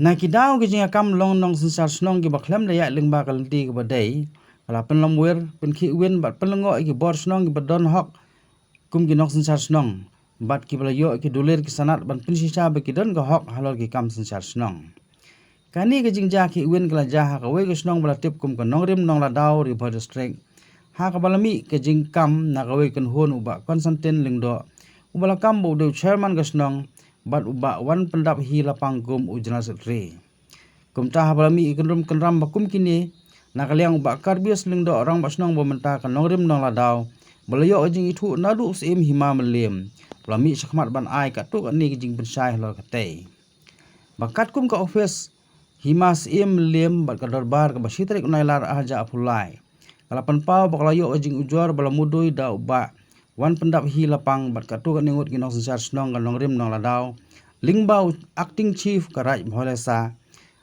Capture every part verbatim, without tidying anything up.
Na ki daw ki jingïakam long nongsynshar shnong kiba khlem da ïaid lyngba ka lynti kaba dei, ka la pynlong wir, pynkhih win bad pynlyngngoh ïa ki bor shnong kiba don hok kum ki nongsynshar shnong bad kiba la ïoh ki dulir ki sanad ban pynshisha ba ki don ka hok halor ki kam synshar shnong. Kane ka jingjia khih win ka la jia ha kawei ka shnong ba la tip kum ka Nongrim Nongladaw, Ri Bhoi District, ha kaba la mih ka jingkam na kawei ka kynhun u Bah Constantine Lyngdoh, uba la kam ba u dei u chairman ka shnong, bad u Bah Wanpyndaphi Lapang kum u general secretary. Kumta haba la mih ki kynrum kynram ba kum kine, na ka liang u Bah Karbius Lyngdoh, rangbah shnong ba mynta ka Nongrim Nongladaw, ba la ïoh ka jingithuh naduh u Syiem Hima Mylliem, ba la mih shakhmat ban ai katto katne ki jingpynshai halor katei. Ba katkum ka ophis Hima Syiem Mylliem bad ka dorbar kaba shi tarik u Nailar arhajar arphew lai, ka la pynpaw ba ka la ïoh ka jingujor ba la mudui da u Bah Wanpyndaphi Lapang bad katto katne ngut ki nongsynshar shnong ka Nongrim Nongladaw, lyngba u Acting Chief ka Raid Bhoi Lesa,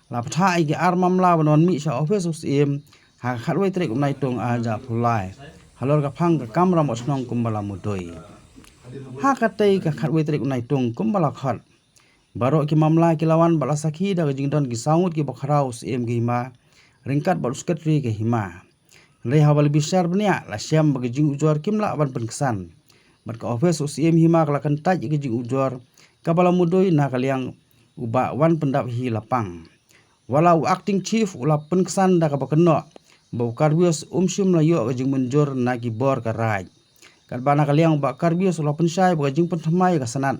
la pynthah ïa ki ar mamla ban wan mih sha ophis u Syiem ha ka khatwei tarik u Naitung arhajar arphew lai, halor ka phang ka kam rangbah shnong kumba la mudui. Ha katei ka khatwei tarik u Naitung kumba la khot, baroh ki mamla ki la wan bad la sakhi da ka jingdon ki saw ngut ki bakhraw u Syiem ka Hima, ryngkat bad u Secretary ka Hima. Hynrei haba la bishar bniah, la shem ba ka jingujor kim lah ban pynksan. Bad ka ophis u Syiem Hima ka la kyntait ïa ka jingujor kaba la mudui na ka liang u Bah Wanpyndaphi Lapang. Wat la u Acting Chief u la pynksan da kaba kynnoh ba u Karbius um shym la ïoh ka jingmynjur na ki bor ka Raid, katba na ka liang u Bah Karbius u la pynshai ba ka jingpynthymmai ïa ka sanad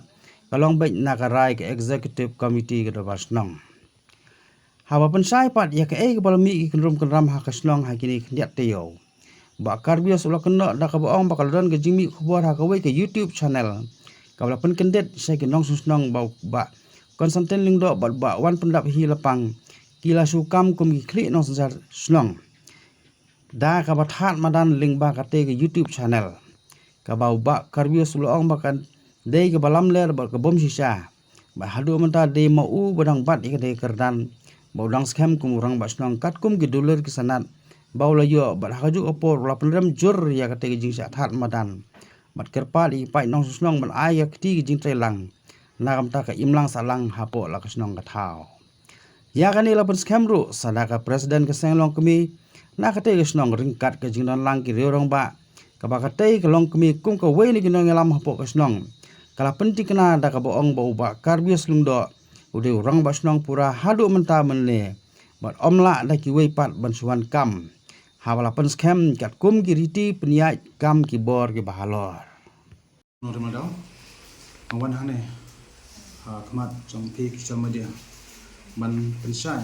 ka long beit na ka rai ka Executive Committee ka dorbar shnong. Haba pynshai pat ïa kaei kaba la mih ki kynrum kynram ha ka shnong ha kine ki khyndiat taïew, u Bah Karbius u la kynnoh da kaba ong ba ka la don ka jingmih khubor ha kawei ka YouTube channel, kaba la pynkyndit sha ki nongshong shnong ba u Bah Constantine Lyngdoh bad u Bah Wanpyndaphi Lapang ki la shu kam kum ki khlieh nongsynshar shnong da kaba thad madan lyngba katei ka YouTube channel, kaba u Bah Karbius u la ong ba ka dei kaba lamler bad ka bym shisha. Bad haduh mynta dei ma u ba dang bat ïa katei ka kyrdan, ba u dang skhem kum u rangbah shnong katkum ki dulir ki sanad ba u la ïoh, bad ha kajuh ka por u la pynrem jur ïa katei ka jingshah thad madan, bad kyrpad ïa ki paid nongshong shnong ban ai ïa ka kti ka jingtreilang na ka bynta ka imlang sahlang hapoh la ka shnong ka thaw. Ïa kane la pynskhem ruh sa da ka President ka Seng Longkmie na katei ka shnong ryngkat ka jingdon lang ki riew rangbah, kaba katei ka Longkmie kum kawei na ki nongïalam hapoh ka shnong ka la pynthikna da kaba ong ba u Bah Karbius Lyngdoh u dei u rangbah shnong pura haduh mynta mynne, bad ym lah da kiwei pat ban shu wan kam, haba la pynskhem katkum ki riti pynïaid kam ki bor kiba halor. Nongrim Nongladaw, nga wan hangne ha khmat jong phi ki social media ban pynshai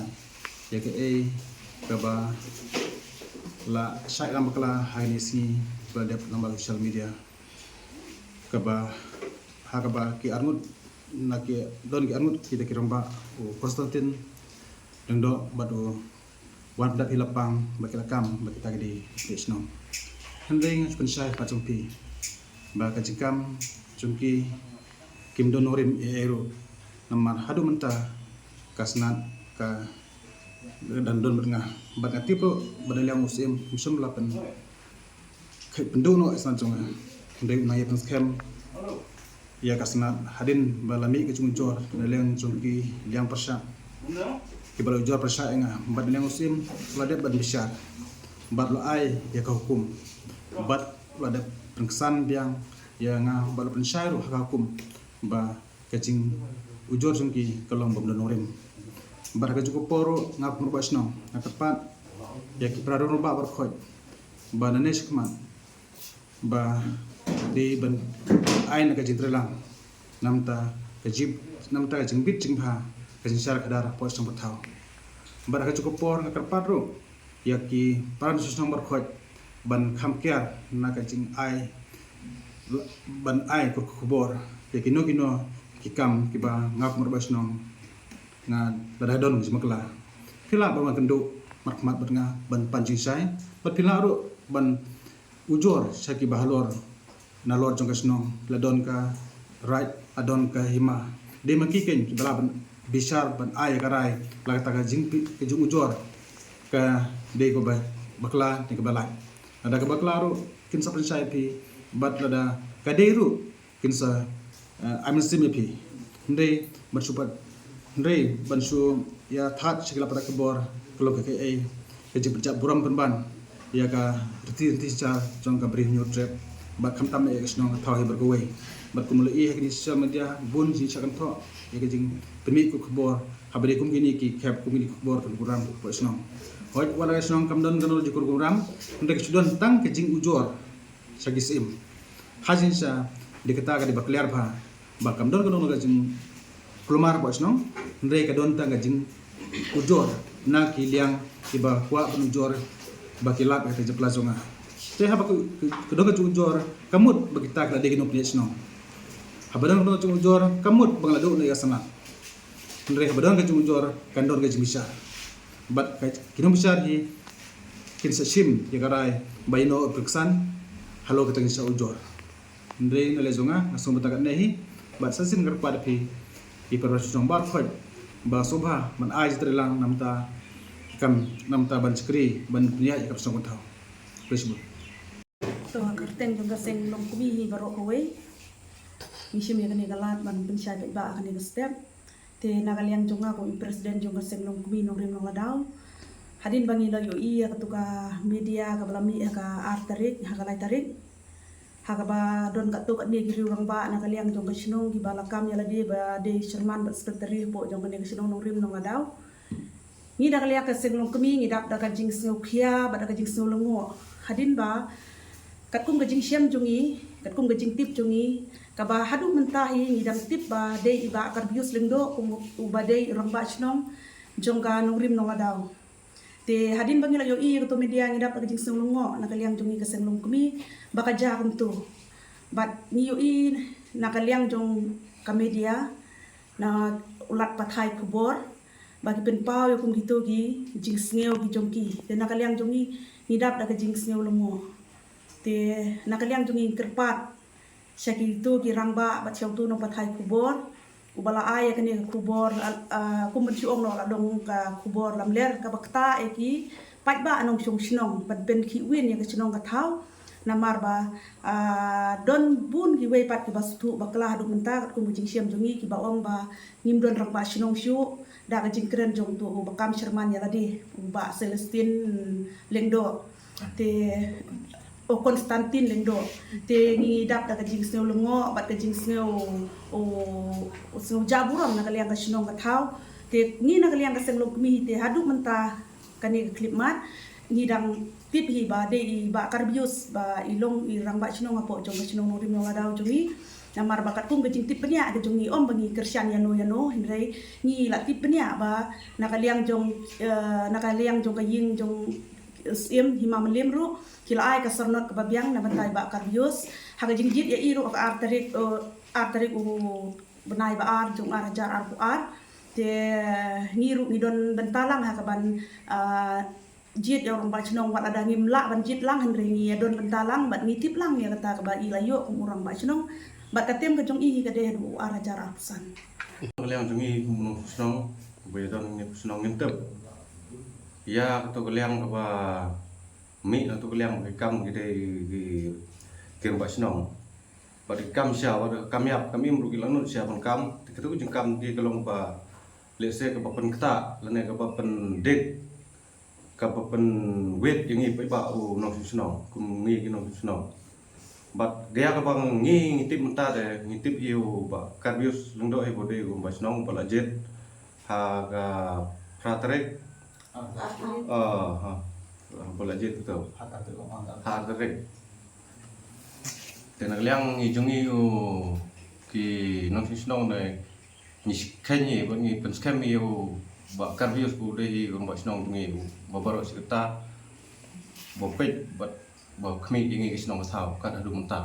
ïa kaei kaba la shah ïalam bakla ha kine ki sngi ba la dep lyngba social media, kaba ha kaba ki arngut, na ki don ki arngut kita ki rangbah, u Constantine Lyngdoh bad u Wanpyndaphi Lapang ba ki la kam ba kita ki dei ki shnong. Hynrei nga shu pynshai pat jong phi ba ka jingkam jong ki kim don nongrim ei ei ruh, namar haduh mynta ka snat ka dang don bad nga, bad nga tip ruh ba na liang u Syiem um shym la pyn khie pynduh noh ïa ka snat jong nga. Hynrei u nang ïa pynskhem ïa ka snat hadien ba la mih ka jingujor na liang jong ki liang pyrshah kiba la ujor pyrshah ïa nga, bad na liang u Syiem u la dep ban bishar bad u la ai ïa ka hukum, bad u la dep pynksan biang ïa nga bad u la pynshai ruh ha ka hukum ba ka jingujor jong ki ka long bym don nongrim. Bad ha kajuh ka por ruh nga kum u rangbah shnong nga kyrpad ïa ki para rangbah baroh khoit ba nangne shakhmat ba dei ban ai na ka jingtreilang, namar ka jing, namar ka jingbit jingbha ka jingsynshar khadar hapoh shnong pathaw. Bad ha kajuh ka por nga kyrpad ruh ïa ki para nongshong shnong baroh khoit ban kham kiar na ka jingai, ban ai ka khubor ïa kino kino ki kam kiba nga kum u rangbah shnong nga la dei don ka jingmyntoi. Phi lah ban wan kynduh markhmat bad nga ban pan jingshai, bad phi lah ruh ban ujor sha kiba halor nalor jong ka shnong, la don ka Raid, la don ka Hima. Dei ma ki keiñ kiba lah ban bishar ban ai ka rai la kata ka jing, ka jingujor ka dei kaba bakla ne kaba lait. Lada ka bakla ruh kin sa pynshai ïa phi, bad lada ka dei ruh kin sa, eh, ai mynsiem ïa phi. Hynrei ban shu pat, hynrei ban shu Ïa thad sha ki lad pathai khubor, ka long ka kaei ka jingpynjah burom pynban ïa ka riti riti sha jong ka Bri Hynñiewtrep bad khamtam ïa ka shnong ka thaw hi baroh kawei. Bad kum la i ha kine ki social media bun jingshah kynthoh ïa ka jingpynmih ka khubor haba dei kum kine ki khep kum kine ki khubor ka program ka shnong. Hooid, wat la ka shnong kam don kano jingkur program, hynrei ka shu don tang ka jingujor sha ki syiem. Ha jingshisha dei kata ka dei ba clear bha ba kam don kano ka jingkulmar hapoh shnong, hynrei ka don tang ka jingujor na ki liang kiba kwah ban ujor ba ki lap ïa ka jingpyllait jong nga. Te haba ka, ka, ka don ka jingujor, ka mut ba kita ki la dei ki nongpynïaid shnong. Haba don ka jingujor, ka mut ba nga la duh na ïa sanad. Hynrei haba don ka jingujor kan don ka jingbishar. Bad ka, ki nongbishar hi kin sa shim ïa ka rai ba ïano u pyrkhat halor kata ka jingshah ujor. Hynrei na lei jong nga, nga sngew bynta katne hi bad sa shisien nga kyrpad ïa phi, ki para shnong baroh khoit, ba sngewbha ban ai jingtreilang namar ka kam, namar ban shakri ban pynïaid ïa ka shnong ka thaw. Khublei shibun. To, ha ka kyrteng jong ka seng Longkmie hi baroh kawei, ngi shim ïa kane ka lad ban pynshai paidbah ha kane ka step. Te na ka liang jong nga kum i president jong ka seng Longkmie Nongrim Nongladaw, hadien ba ngi la ïohi ïa katu ka media kaba la mih ha ka ar tarik, ha ka lai tarik, ha kaba don katto katne ki riew rangbah na ka liang jong ka shnong kiba la kam ïa lade ba dei chairman bad secretary hapoh jong kane ka shnong Nongrim Nongladaw. Ngi da ka liang ka seng Longkmie ngi dap da ka jingsngewkhia bad da ka jingsngew lyngngoh. Hadien ba katkum ka jingshem jong ngi, katkum ka jingtip jong ngi, kaba haduh mynta hi ngi dang tip ba dei i Bah Karbius Lyngdoh, kum uba dei i rangbah shnong jong ka Nongrim Nongladaw. Te hadien ba ngi la ïohi ïa kato media ngi dap da ka jingsngew lyngngoh na ka liang jong ngi ka seng Longkmie ba ka jia kumto. Bad ngi ïohi na ka liang jong ka media, na u lad pathai khubor, ba ki pynpaw ïa kum kito ki jingsngew ki jong ki. Te na ka liang jong ngi, ngi dap da ka jingsngew lyngngoh. Te na ka liang jong ngi kyrpad sha kito ki rangbah bad sha uto u nongpathai khubor uba la ai ïa kane ka khubor, ah, kum ban shu ong noh la dong ka khubor lamler kaba ktah ïa ki paidbah nongshong shnong ban pynkhih win ïa ka shnong ka thaw. Namar ba, ah, don bun kiwei pat kiba sngewthuh bakla haduh mynta katkum ka jingshem jong ngi kiba ong ba ngim don rangbah shnong shuh, da ka jingkren jong uto uba kam chairman ïa lade, u Bah Celestine Lyngdoh. Te, oh, Constantine Lyngdoh. Te ngi dap da ka jingsngew lyngngoh bad ka jingsngew, oh, sngew jah burom na ka liang ka shnong ka thaw. Te ngi na ka liang ka seng Longkmie te haduh mynta kane ka khyllipmat ngi dang tip hi ba dei i Bah Karbius ba i long i rangbah shnong hapoh jong ka shnong Nongrim Nongladaw jong ngi. Namar ba katkum ka jingtip bniah ka jong ngi, ym ba ngi kyrshan ïano ïano, hynrei ngi la tip bniah ba na ka liang jong, eh, na ka liang jong ka ïing jong, eh, Syiem Hima Mylliem ruh ki la ai ka syrnod kaba biang na bynta i Bah Karbius. Ha ka jingjied ïa i ruh ha ka ar tarik, eh, ar tarik u bnai ba ar jong ar hajar arphew ar. Te ngi ruh ngi don bynta lang ha kaban, ah, jied ïa u rangbah shnong, wat lada ngim lah ban jied lang hynrei ngi ïa don bynta lang bad ngi tip lang ïa kata kaba i la ïoh kum u rangbah shnong. Bad ka term ka jong i hi ka dei haduh u ar hajar arphew san. Ka liang jong ngi kum u nongshnong, kaba ïa don ngi shnong ngin tip ïa kato ka liang kaba mih na kato ka liang ba ki kam ki dei ki, ki rangbah shnong. Bad ki kam sha, bad ki kam ïap, kam im ruh ki la nud sha ban kam. Te kato ka jingkam te ka long ba lehse kaba pynktah lane kaba pyndit, kaba pynwit ïa ngi paidbah u nongshong shnong, kum ngi ki nongshong shnong. Bad ïa kaba ngi, ngi tip mynta te, ngi tip ïa u Bah Karbius Lyngdoh ïa u ba dei u rangbah shnong ba la jied ha ka phra tarik. Ah, ha. Ba la jied kato ha ar tarik. Te na ka liang ngi jong ngi u ki nongshong shnong ne ngi skhem ïa, bad ngi pynskhem ïa u Bah Karbius ba u dei hi u rangbah shnong jong ngi uba baroh shi katta ba peit bad ba khmih ïa ngi ki shnong ka thaw kat haduh mynta.